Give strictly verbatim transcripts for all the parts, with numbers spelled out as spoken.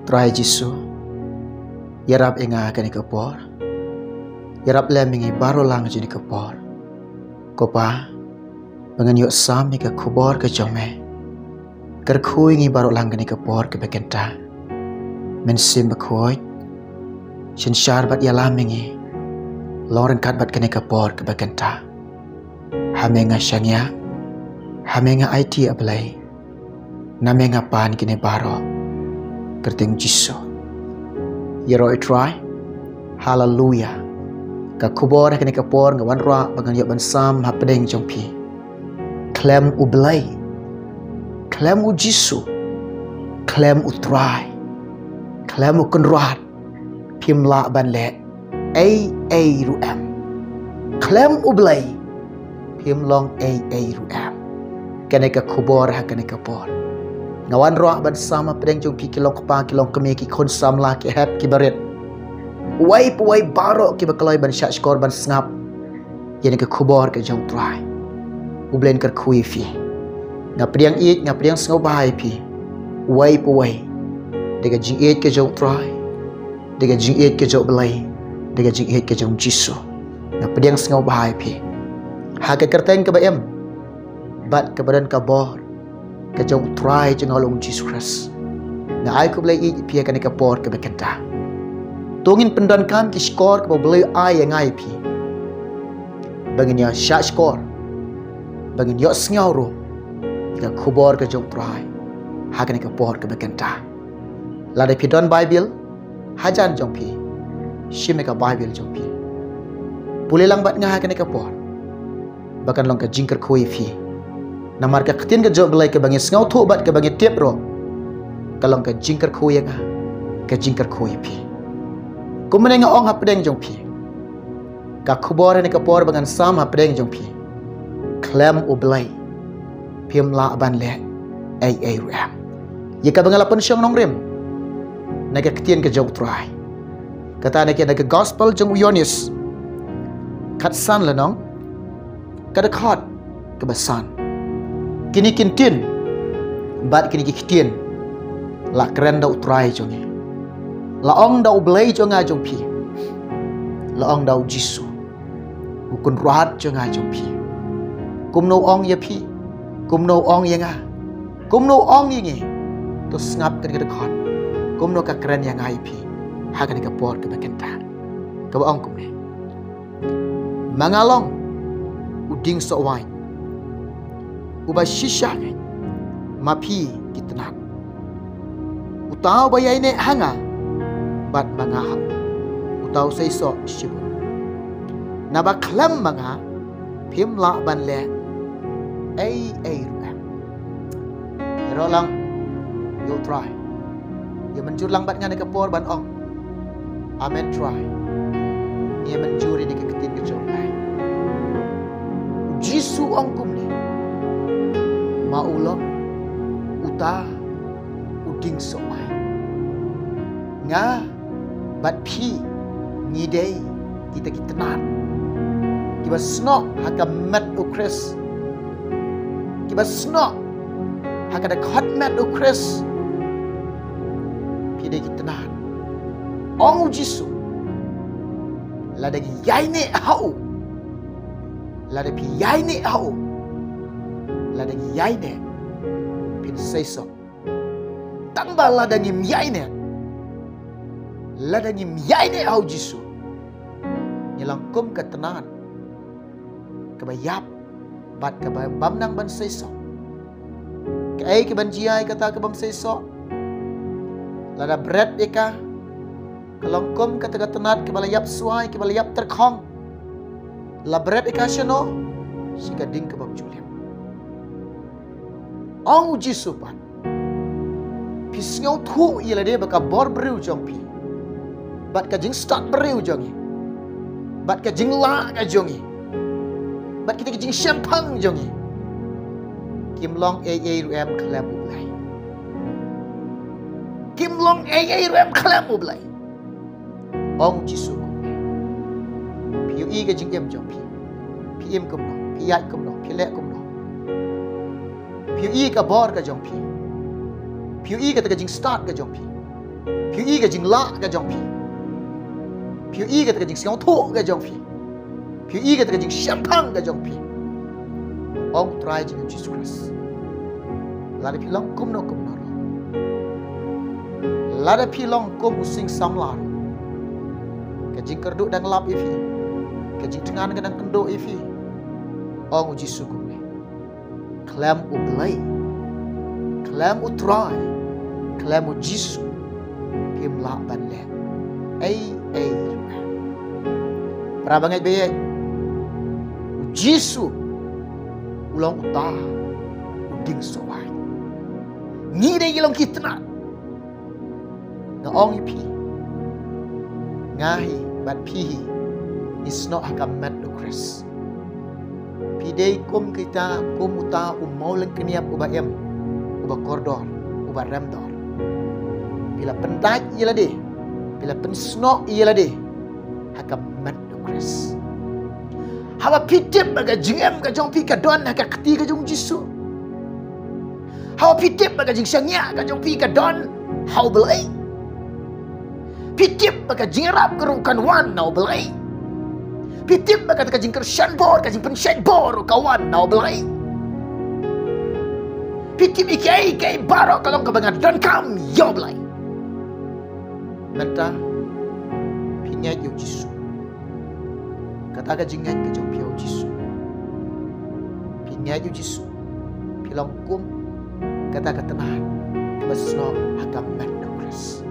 Trai Jisu, ïarap ïa nga ha kane ka por. Ïarap lem ïa ngi baroh lang ha kane ka por, ko Pa, ba ngin ïoh sam ïa ka khubor ka jong me. Kyrkhu ïa ngi baroh lang ha kane ka por kaba kynta. Mynsiem Bakhuid, synshar bad ïalam ïa ngi, long ryngkat bad kane ka por kaba kynta. Ha me nga shaniah, ha me nga aiti, A Blei. Na me nga pan kine baroh. Kyrteng Jisu. Ïaroh, Trai. Haleluia. Ka khubor ha kane ka por nga wanrah ba ngan ïoh ban sam hapdeng jong phi. Khlem U Blei, khlem U Jisu, khlem U Trai, khlem U Kynrad, phim lah ban leh ei ei ruh em. Khlem U Blei, phim long ei ei ruh em. Kane ka khubor ha kane ka por. Nga wanrah ban sam hapdeng jong phi ki long kpa, ki long kmie, ki khun samla, ki hep, ki barit. Uwei pa uwei baroh kiba kloi ban shahshkor ban sngap ïa kane ka khubor ka jong U Trai. U Blei un kyrkhu ïa phi. Nga pdiang ïeit, nga pdiang sngewbha ïa phi. Uwei pa uwei. Da ka jingïeit ka jong U Trai, da ka jingïeit ka jong U Blei, da ka jingïeit ka jong U Jisu, nga pdiang sngewbha ïa phi. Ha ka kyrteng kaba im bad kaba don ka bor ka jong U Trai jong nga, U Jisu Khrist, nga ai khublei ïa phi ha kane ka por kaba kynta. To ngin pyndonkam ki shkor kiba U Blei u ai ïa nga ïa phi, ba ngin ïa shahshkor, ba ngin ïohsngew ruh ïa ka khubor ka jong U Trai ha kane ka por kaba kynta. Lada phi don Baibl hajan jong phi, shim ïa ka Baibl jong phi, pule lang bad nga ha kane ka por, ba kan long ka jingkyrkhu ïa phi. Namar ka ktien ka jong U Blei kaba ngi sngewthuh bad kaba ngi tip ruh, ka long ka jingkyrkhu ïa nga, ka jingkyrkhu ïa phi. Kumne nga ong hapdeng jong phi, ka khubor ha kane ka por ba ngan sam hapdeng jong phi, khlem U Blei, phim lah ban leh ei ei ruh em. Ïa kaba nga la pynshong nongrim na ka ktien ka jong U Trai, kata na ka, na ka Gospel jong u Ïoannis, khatsan lynnong, ka dkhot kaba san. Kine ki ktien bad kine ki ktien la kren da U Trai jong ngi, la ong da U Blei jong nga jong phi, la ong da U Jisu, U Kynrad jong nga jong phi. Kumno u ong ïa phi, kumno u ong ïa nga, kumno u ong ïa ngi. To sngap kane ka dkhot, kumno ka kren ïa nga ïa phi ha kane ka por kaba kynta. Kaba ong kumne: Ma nga long u dieng soh waiñ uba shisha kein, ma phi ki tnat. Uta uba ïaineh ha nga bad ma nga ha u, uta u seisoh shibun. Naba khlem ma nga phim lah ban leh ei ei ruh em. Ïaroh lang ïa U Trai. Ïa mynjur lang bad nga ha kane ka por ban ong: Amen, Trai. Ngi ïa mynjur ïa kane ka ktien ka jong U Blei. U Jisu u ong kumne: Ma u long uta u dieng soh waiñ. Nga bad phi ngi dei kita ki tnat kiba snoh ha ka met U Khrist, kiba snoh ha ka dkhot met U Khrist. Phi dei ki tnat. Ong U Jisu, lada ngi ïaineh ha u, lada phi ïaineh ha u, lada ngi ïaineh, phin seisoh. Tangba lada ngim ïaineh, lada ngim ïaineh ha U Jisu, ngi long kum ka tnat kaba ïap bad kaba bym nang ban seisoh. Kaei kaban jia ïa kata ka bym seisoh? Lada bret ïa ka, ka long kum kata ka tnat kaba la ïap swai, kaba la ïap tyrkhong. La bret ïa ka shano? Sha ka ding ka bym ju lip. Ong U Jisu pat, phi sngewthuh ïa lade ba ka bor briew jong phi, bad ka jingstad briew jong ngi, bad ka jinglah ka jong ngi, bad kita ki jingshemphang jong ngi, kim long ei ei ruh em khlem U Blei. Kim long ei ei ruh em khlem U Blei. Ong U Jisu kumne: Phi ïohi ka jingim jong phi. Phi im kumno, phi ïaid kumno, phi leh kumno. Phi ïohi ka bor ka jong phi. Phi ïohi kata ka jingstad ka jong phi. Phi ïohi ka jinglah ka jong phi. Phi ïohi kata ka jingsngewthuh ka jong phi. Phi ïohi kata ka jingshemphang ka jong phi. Ong Trai jong ngi Jisu Khrist. Lada phi long kumno kumno ruh. Lada phi long kum u sing samla ruh. Ka jingkyrduh dang lap ïa phi. Ka jingthngan ka dang kynduh ïa phi. Ong u Jisu kumne. Khlem U Blei, khlem U Trai, khlem U Jisu, phim lah ban leh ei ei ruh. Para bangeit baieit, U Jisu u long uta u dieng sawai. Ngi dei ngi long ki tnat. Nga ong ïa phi, nga hi bad phi hi ngi snoh ha ka met U Khrist. Phi dei kum kita, kum uta u mawlyngkniap uba im, uba kordor, uba remdor. Phi la pyndait ïa lade, phi la pynsnoh ïa lade ha ka met U Khrist. Haba phi tip ba ka jingim ka jong phi ka don ha ka kti ka jong U Jisu. Haba phi tip ba ka jingshaniah ka jong phi ka don ha U Blei. Phi tip ba ka jingïarap ka ruh kan wan na U Blei. Phi tip ba ka, ka jingkyrshan bor, ka jingpynshait bor ruh ka wan na U Blei. Phi tip ïa kiei kiei baroh ka long kaba nga donkam ïa U Blei. Mynta phi ngeit ïa U Jisu. Kata ka jingngeit ka jong phi ïa U Jisu. Phi ngeit ïa U Jisu. Phi long kum kata ka tnat kaba snoh ha ka met U Khrist.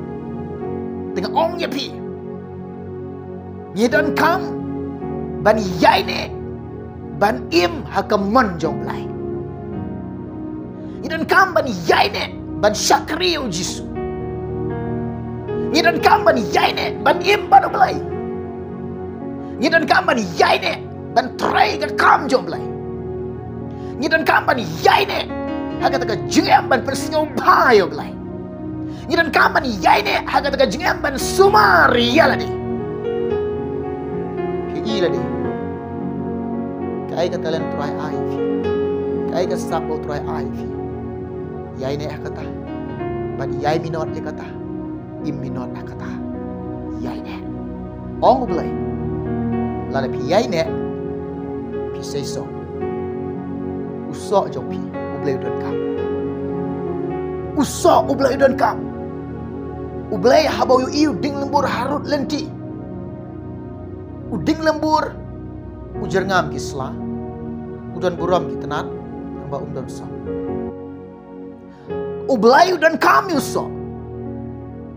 Te nga ong ïa phi, ngi donkam ban ïaineh ban im ha ka mon jong U Blei. Ngi donkam ban ïaineh ban shakri ïa U Jisu. Ngi donkam ban ïaineh ban im bad U Blei. Ngi donkam ban ïaineh ban trei ka kam jong U Blei. Ngi donkam ban ïaineh ha kata ka jingim ban pynsngewbha ïa U Blei. Ngi donkam ban ïaineh ha kata ka jingim ban sumar ïa lade. Phi ïohi lade. Kaei ka talent U Trai ai ïa phi. Kaei ka sap U Trai ai ïa phi. Ïaineh ha kata. Ban ïai minot ïa kata. Im minot ha kata. Ïaineh. Ong U Blei. Lada phi ïaineh, phi seisoh. U soh jong phi U Blei u donkam. U soh U Blei u donkam. U Blei haba u ïohi u dieng lembur harud lynti. U dieng lembur u jyrngam ki sla. U don burom ki tnat, tangba um don soh. U Blei u donkam ïa u soh.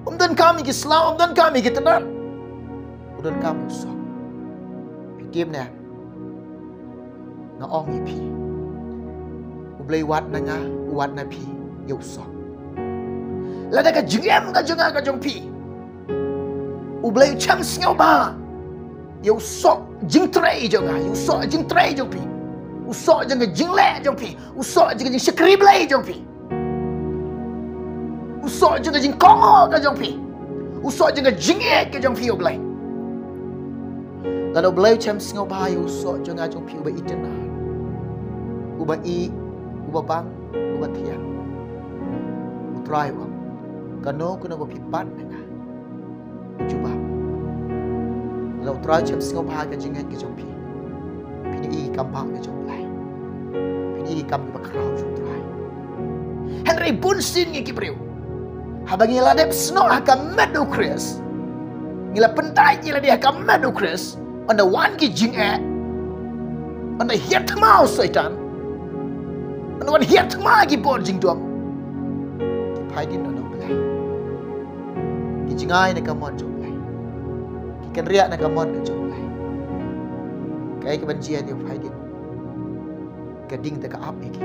Um donkam ïa ki sla, um donkam ïa ki tnat. U donkam ïa u soh. Phi tip ne? Nga ong ïa phi. U Blei u wad na nga, u wad na phi ïa u soh. Lada ka jingim ka jong nga ka jong phi, U Blei u shem sngewbha ïa u soh jingtrei jong nga, ïa u soh jingtrei jong phi, u soh jong ka jingleh jong phi, u soh jong ka jingshakri Blei jong phi, u soh jong ka jingkohnguh ka jong phi, u soh jong ka jingïeit ka jong phi, U Blei. Lada U Blei u shem sngewbha ïa u soh jong nga jong phi, uba itynnad, uba ïeit, uba bang, uba thiang. U Trai u ong, kano kano ba phi pan na nga, u jubab. Lada U Trai u shem sngewbha ka jingngeit ka jong phi, phin ïohi ki kam bah ka jong U Blei. Phin ïohi ki kam kiba khraw jong U Trai. Hynrei bunsien ngi ki briew, haba ngi la dep snoh ha ka met U Khrist, ngi la pyndait ïa lade ha ka met U Khrist, ynda wan ki jingeh, ynda hiar thma u Soitan, ynda wan hiar thma ki bor jingdum, ki phaidien na U Blei. Ki jngai na ka mon jong U Blei. Ki kynriah na ka mon ka jong U Blei. Kaei kaban jia ïa u phaidien? Ka ding te ka ap ïa ki.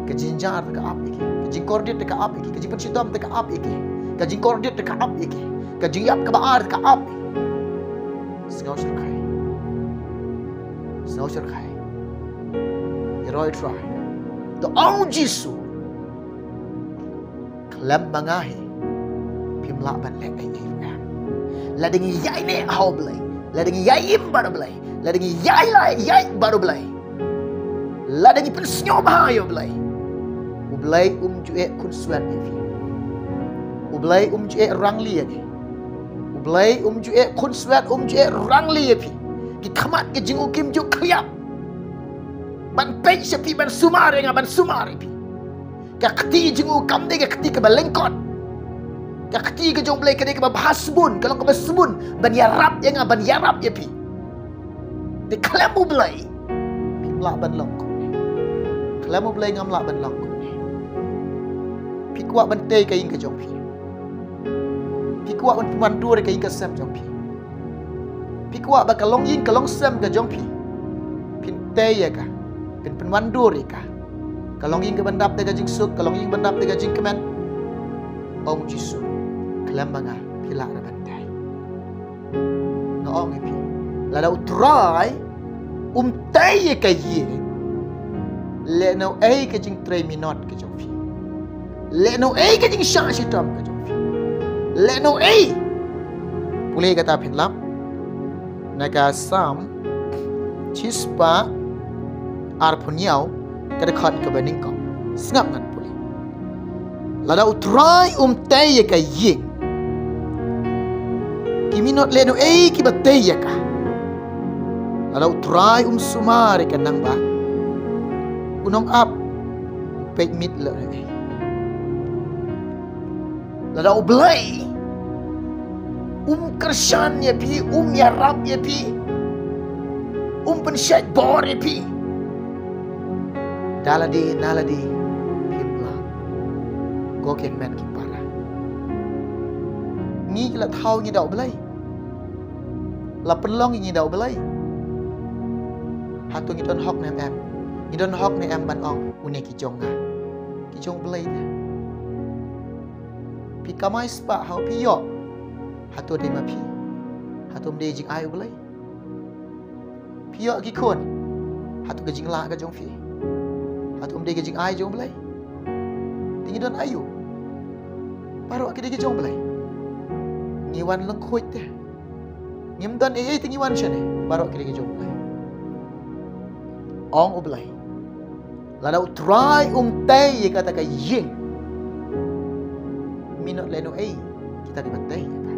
Ka jynjar te ka ap ïa ki. Ka jingkordit te ka ap ïa ki. Ka jingpynshitom te ka ap ïa ki. Ka jingkordit te ka ap ïa ki. Ka jingïap kaba ar te ka ap ïa ki. Sngew shyrkhei. Sngew shyrkhei. Ïaroh ïa U Trai. To ong U Jisu. Khlem ma nga hi, phim lah ban leh ei ei ruh. Lada ngi ïaineh ha U Blei, lada ngi ïai im bad U Blei, lada ngi ïai lait ïaid bad U Blei, lada ngi pynsngewbha ïa U Blei, U Blei um ju eh khunswet ïa phi. U Blei um ju eh rangli ïa ngi. U Blei um ju eh khunswet, um ju eh rangli ïa phi. Ki khmat ki jong u kim ju khlieh ban peit sha phi, ban sumar ïa nga, ban sumar ïa phi. Ka kti jong u kam dei ka kti kaba lyngkot. Ka kti ka jong u Blei ka dei kaba bha sbun, ka long kaba sbun ban ïarap ïa nga, ban ïarap ïa phi. Te khlem u Blei phim lah ban long kumne. Khlem u Blei ngam lah ban long kumne. Phi kwah ban tei ka ïing ka jong phi. Phi kwah ban pynwandur ïa ka ïing ka sem jong phi. Phi kwah ba ka longïing ka longsem ka jong phi phin tei ïa ka, phin pynwandur ïa ka. Ka longïing kaban dap da ka jingsuk, ka longïing ban dap da ka jingkmen. Ong Jisu, khlem ma nga phi lah ruh ban tei. Nga ong ïa phi, lada u Trai um tei ïa ka ïing, lehnohei ka jingtrei minot ka jong phi? Lehnohei ka jingshah shitom ka jong phi? Lehnohei? Pule kata phin lap na ka Salm shispah arphew hynñiew, ka dkhot kaba nyngkong. Sngap ngan pule. Lada u Trai um tei ïa ka ïing, ki minot lehnohei kiba tei ïa ka? Lada u Trai um sumar ïa ka nangbah, u nongap u peit miet lehnohei? Lada u Blei um kyrshan ïa phi, um ïarap ïa phi, um pynshait bor ïa phi, da lade na lade phim lah. Ko ki hynmen ki para, ngi ki la thaw ngi da u Blei, la pynlong ngi da u Blei. Hato ngi don hok ne em? Ngi don hok ne em ban ong, une ki jong nga? Ki jong u Blei te. Phi kamai spah, hato phi ïoh? Hato dei ma phi? Hato ym dei jingai u Blei? Phi ïoh ki khun, hato ka jinglah ka jong phi? Hato ym dei ka jingai jong u Blei? Te ngi don aïu? Baroh ki dei ki jong u Blei. Ngi wan lyngkhuid te. Ngim don ei ei te ngi wan shane. Baroh ki dei ki jong u Blei. Ong u Blei, lada u Trai um tei ïa kata ka ïing, minot lehnohei kita kiba tei ïa ka?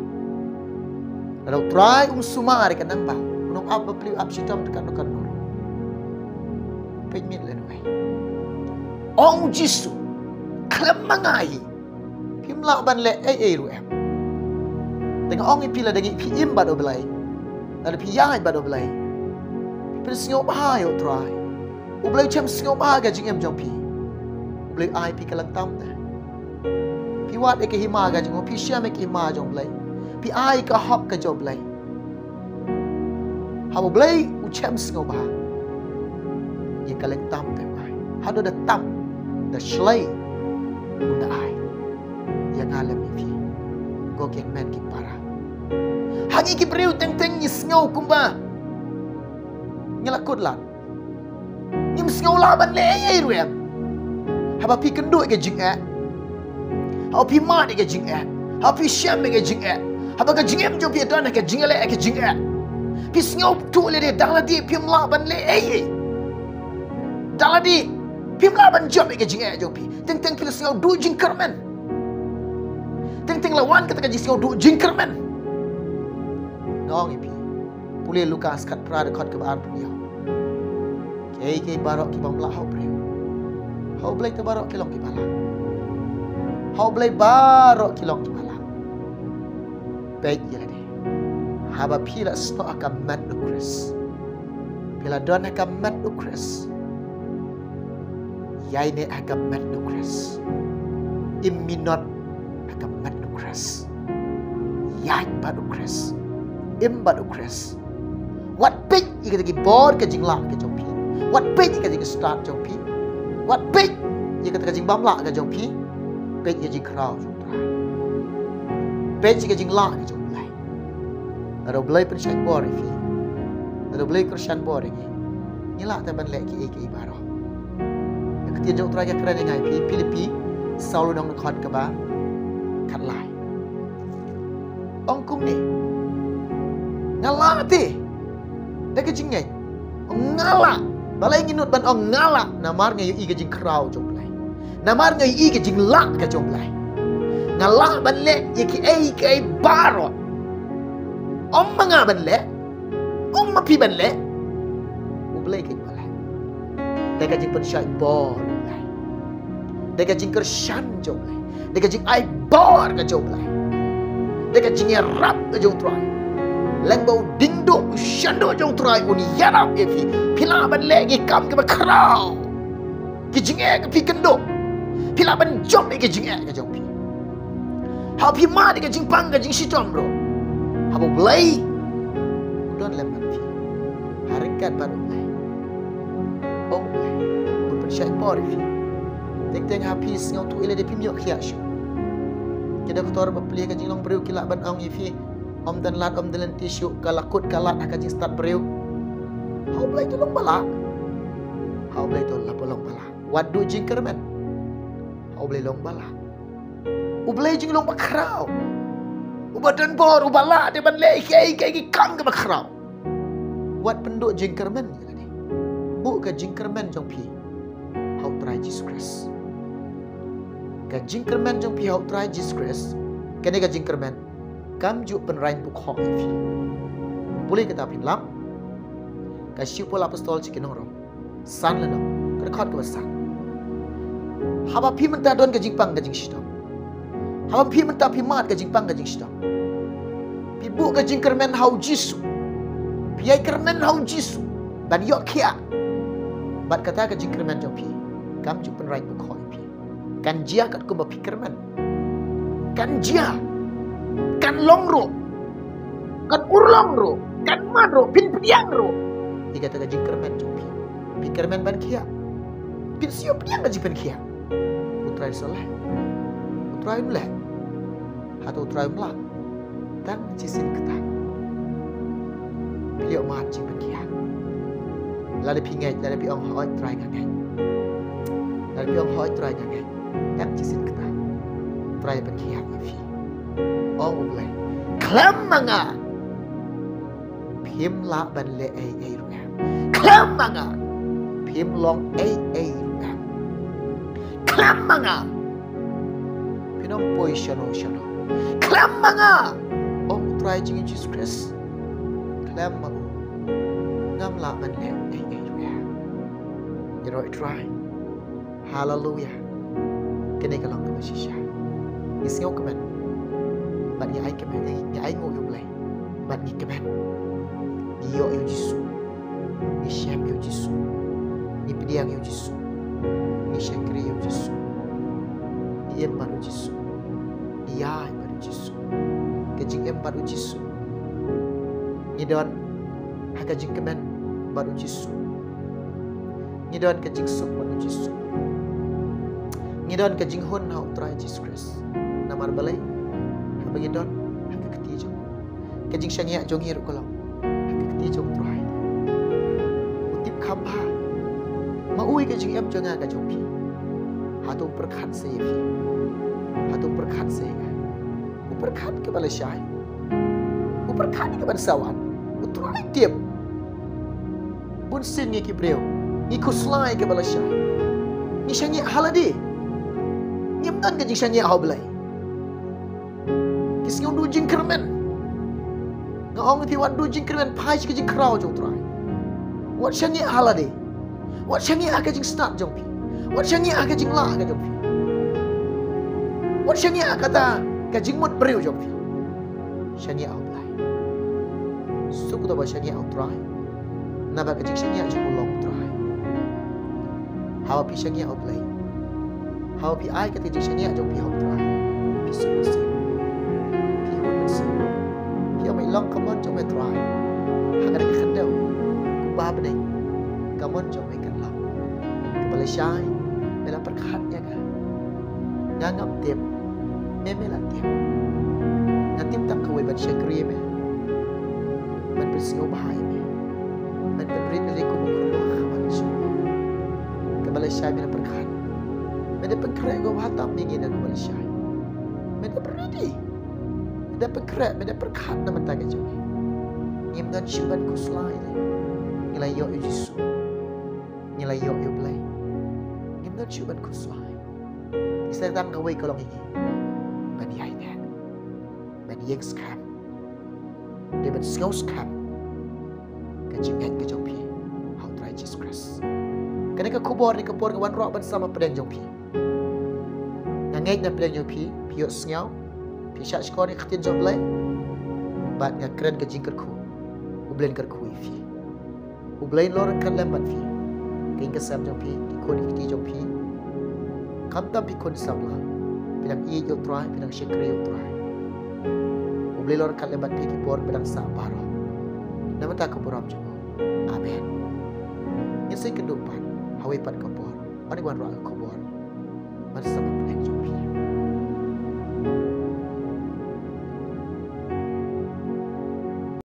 Lada u Trai um sumar ïa ka nangbah, u nongap ba plie ap shitom te katno katno ruh, peit miet lehnohei? Ong Jisu, khlem ma nga hi phim lah ban leh ei ei ruh em. Te nga ong ïa phi, lada ngi, phi im bad u Blei, lada phi ïaid bad u Blei, phi pynsngewbha ïa u Trai, u Blei u shem sngewbha ka jingim jong phi. U Blei u ai phi ka lyngkam te. Phi wad ïa ka hima ka jong u, phi shem ïa ka hima jong u Blei, phi ai ka hok ka jong u Blei. Haba u Blei u shem sngewbha, ïa ka lyngkam te u ai. Haduh da tam da shlei un da ai ïa nga lem ïa phi. Ko ki hynmen ki para, ha ngi ki briew teng teng ngi sngew kumba ngi la kut lad. Ngim sngew lah ban leh ei ei ruh em. Haba phi kynduh ïa ka jingeh, haba phi mad ïa ka jingeh, haba phi shem ïa ka jingeh, haba ka jingim jong phi don ha ka jingeh, ka jingeh, phi sngewthuh lade da lade phim lah ban leh ei ei. Da lade phim lah ban jop ïa ka jingeh jong phi. Teng teng phi la sngew duh jingkyrmen. Teng teng la wan kata ka jingsngew duh jingkyrmen. Nga ong ïa phi, pule Lukas khatphra dkhot kaba arphew hynñiew. Kiei kiei baroh ki bym lah ha u briew, ha u Blei te baroh ki long kiba lah. Ha u Blei baroh ki long kiba lah. Peit ïa lade. Haba phi la snoh ha ka met u Khrist, phi la don ha ka met u Khrist, ïaineh ha ka met u Khrist. Im minot ha ka met u Khrist. Ïaid bad u Khrist. Im bad u Khrist. Wat peit ïa kata ki bor ka jinglah ka jong phi. Wat peit ïa kata ki stad jong phi. Wat peit ïa kata ka jingbymlah ka jong phi. Peit ïa ka jingkhraw jong u Trai. Peit ïa ka jinglah ka jong u Blei. Lada u Blei pynshait bor ïa phi, lada u Blei kyrshan bor ïa ngi, ngi lah te ban leh kiei kiei baroh. Ka ktien jong u Trai ka kren ïa ngi ha Philippi saw lynnong dkhot kaba khatlai. Ong kumne, nga lah te da ka jingngeit. Nga lah. Balei ngi nud ban ong nga lah? Namar nga ïohi ka jingkhraw jong u Blei. Namar nga ïohi ka jinglah ka jong u Blei. Nga lah ban leh ïa kiei kiei baroh. Ym ma nga ban leh, ym ma phi ban leh, U Blei kein u ba leh. Da ka jingpynshait bor U Blei, da ka jingkyrshan jong U Blei, da ka jingai bor ka jong U Blei, da ka jingïarap ka jong U Trai. Lem bad u diengduh u shanduh jong U Trai un ïarap ïa phi. Phi lah ban leh ki kam kiba khraw, ki jingeh kiba phi kynduh. Phi lah ban jop ïa ki jingeh ka jong phi. Haba phi mad ïa ka jingpang ka jingshitom ruh, haba U Blei u don lem bad phi, ha ryngkat bad U Blei, ong U Blei un pynshait bor ïa phi. Teng teng ha phi sngewthuh ïa lade phim ïoh khiah shuh. Ki doktor ba plie ka jinglong briew ki lah ban ong ïa phi, ym don lad, ym don lynti shuh, ka la kut ka lad ha ka jingstad briew. Ha U Blei to long ba lah. Ha U Blei to lah ba long ba lah. Wat duh jingkyrmen. Ha U Blei long ba lah. U Blei jinglong ba khraw, uba don bor, uba lah de ban leh kiei kiei ki kam kiba khraw. Wat pynduh jingkyrmen ïa lade. Buh ka jingkyrmen jong phi ha U Trai Jisu Khrist. Ka jingkyrmen jong phi ha U Trai Jisu Khrist, kane ka jingkyrmen kam ju pynraiñ bukhoh ïa phi. Pule kata phin lap, ka Shithi u Paul Apostol sha ki nong Rom, san lynnong, ka dkhot kaba san. Haba phi mynta don ka jingpang ka jingshitom, haba phi mynta phi mad ka jingpang ka jingshitom, phi buh ka jingkyrmen ha U Jisu, phi ïai kyrmen ha U Jisu ban ïoh khiah, bad kata ka jingkyrmen jong phi kam ju pynraiñ bukhoh ïa phi. Kan jia katkum ba phi kyrmen. Kan jia. Kan long ruh. Kan urlong ruh. Kan mad ruh. Phin pdiang ruh ïa kata ka jingkyrmen jong phi. Phi kyrmen ban khiah, phin siew pdiang ka jingpynkhiah. U Trai u sa leh. U Trai um leh. Hato U Trai um lah? Tang shisien kata. Phi ïoh mad jingpynkhiah. Lada phi ngeit, lada phi ong, hooid Trai nga ngeit. Lada phi ong, hooid Trai nga ngeit, tang shisien kata, Trai pynkhiah ïa phi. Ong U Blei, khlem ma nga phim lah ban leh ei ei ruh em. Khlem ma nga phim long ei ei ruh em. Khlem ma nga phin ym poi shano shano. Khlem ma nga, ong U Trai jong ngi Jisu Khrist, khlem ma u ngam lah ban leh ei ei ruh em. Ïaroh ïa U Trai. Haleluia. Kane ka long kaba shisha. Ngi sngewkmen bad ngi ai kmen, ngi, ngi ainguh ïa U Blei bad ngi kmen. Ngi ïoh ïa U Jisu. Ngi shem ïa U Jisu. Ngi pdiang ïa U Jisu. Ngi shakri ïa U Jisu. Ngi im bad U Jisu. Ngi ïaid bad U Jisu. Ka jingim bad U Jisu. Ngi don ha ka jingkmen bad U Jisu. Ngi don ka jingsuk bad U Jisu. Ngi don ka jinghun ha U Trai Jisu Khrist. Namar balei? Haba ngi don ha ka kti jong u, ka jingshaniah jong ngi ruh ka long ha ka kti jong U Trai. U tip kham bha ma u ïa ka jingim jong nga ka jong phi. Hato u pyrkhat sa ïa phi? Hato u pyrkhat sa ïa nga? U pyrkhat kaba lashai. U pyrkhat ïa kaba sawan. U Trai tip. Bun sien ngi ki briew ngi khuslai kaba lashai. Ngi shaniah ha lade. Ngim don ka jingshaniah ha U Blei. Ki sngew duh jingkyrmen. Nga ong ïa phi, wat duh jingkyrmen, phai sha ka jingkhraw jong U Trai. Wat shaniah ha lade. Wat shaniah ha ka jingstad jong phi. Wat shaniah ha ka jinglah ka jong phi. Wat shaniah ha kata ka jingmut briew jong phi. Shaniah ha U Blei. Suk to ba shaniah ha U Trai. Naba ka jingshaniah jong u long U Trai. Haba phi shaniah ha U Blei, haba phi ai kata ka jingshaniah jong phi ha U Trai, phi suk mynsiem. Phi hun mynsiem. Phi ong, "Long ka mon jong me Trai ha kane ka khyndew." Ko Kpa bneng, ka mon jong me kan long. Kaba lashai, me la pyrkhat ïa nga. Nga ngam tip, me me la tip. Nga tip tang kawei, ban shakri ïa me, ban pynsngewbha ïa me, ban pynrit ïa lade kum u khunlung ha khmat jong me. Kaba lashai, me la pyrkhat. Me da pynkhreh ko ba ha tam ïa ngi na kaba lashai. Me da pynrit ïa, me da pynkhreh, me da pyrkhat na bynta ka jong ngi. Ngim don shuh ban khuslai. Ngi la ïoh ïa U Jisu. Ngi la ïoh ïa U Blei. Ngim don shuh ban khuslai. Ngi sa tang kawei ka long ïa ngi. ban ïai neh, ban ïeng skhem, dei ban sngew skhem ka jingngeit ka jong phi ha u Trai Jisu Khrist. Kane ka khubor ne ka por ka wan ruh ban sam ha pdeng jong phi. Nga ngeit na pdeng jong phi, phi ïohsngew, phi shah shkor ïa ka ktien jong U Blei, bad nga kren ka jingkyrkhu U Blei un kyrkhu ïa phi. U Blei un long ryngkat lem bad phi. Ka ïing ka sem jong phi, ki khun ki kti jong phi, khamtam phi khun samla, phi dang ïeit ïa u Trai, phi dang shakri ïa u Trai. U Blei un long ryngkat lem bad phi ki por ba dang sah baroh. Namar kata ka burom jong u. Amen. Ngin sa ïakynduh pat ha kawei pat ka por, hynrei wan ruh ka khubor ban sam ha pdeng jong phi.